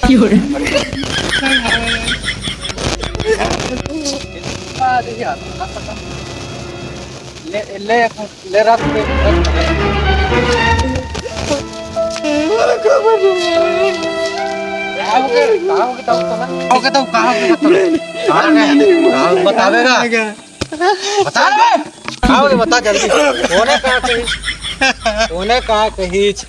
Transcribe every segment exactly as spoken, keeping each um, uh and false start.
ले, ले, ले, रख दे, रख दे। कहाँ हो गए? कहाँ हो गए? कहाँ हो गए? कहाँ हो गए? कहाँ हो गए? बतावेगा? बता ना बे। का होगे, बता जल्दी। कोने का कहिस? कोने का कहिस?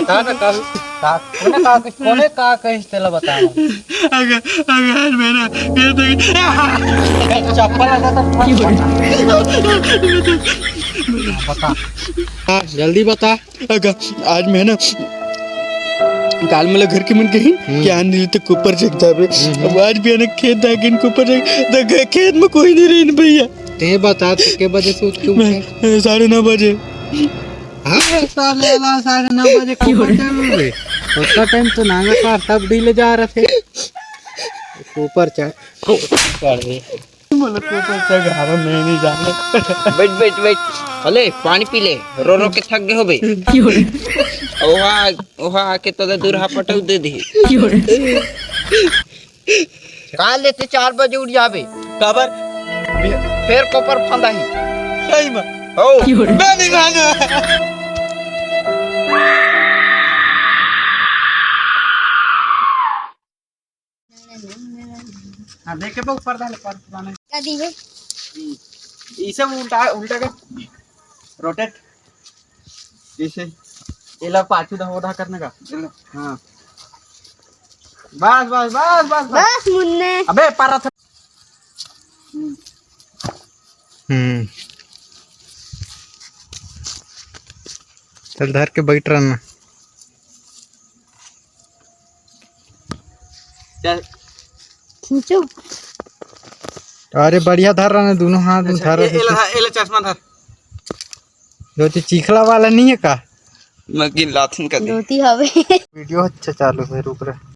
बता ना, का, का, कोने का कहिस? कोने का कहिस, तेला बता ना। अगर, अगर मैं ना, ये तो ए, चप्पल लगा तो बता। हाँ, जल्दी बता। अगर आज मैं ना, काल मोला घर के मन कहिन हम्म। कि आन दी तो कोपर चघ जाबे। हम्म। अब आज भी ना खेत जाके कोपर चघ, तो खे-, खेत में कोई नहीं रहिन भैया। ते बता, तो के बजे से उठ के मैं, उठे? ए, साढ़े नौ बजे। हाँ, साले ला, साढ़े नौ बजे कोपर चघ रे। उतना टाइम तो नांगा का सब डीले जा रहे थे। कोपर चघ, कोपर चढ़ रे। मोला कोपर चघावे, मैं नहीं जाने। बैठ, बैठ, बैठ। अले, पानी पी ले, रो रो के थक गए होबे। ओहा, ओहा आके तो दूर हा पटक दे दी। काल लेते चार बजे उठ जाबे। काबर? फेर कोपर फंदा ही। सही में? हो। मैं नहीं मानो। हाँ, देखे बा ऊपर डाले पर पुराने। का दी बे? इसे उल्टा, उल्टा कर। रोटेट। इसे। एला पाछू दा, ओदा करने का। हाँ। बस, बस, बस, बस, बस। बस मुन्ने। अबे, पारा था। हम्म। चल, धर के बैठ रहना। चल। खींचो। अरे, बढ़िया धर रहना, दोनों हाथ में अच्छा, धर ए-, रहना। एला, एला चश्मा धर। जो ते चिखला वाला नहीं है का? मैं गिन लाथन कर दे। धोती हवे। वीडियो अच्छा चालू है, रुक रहा।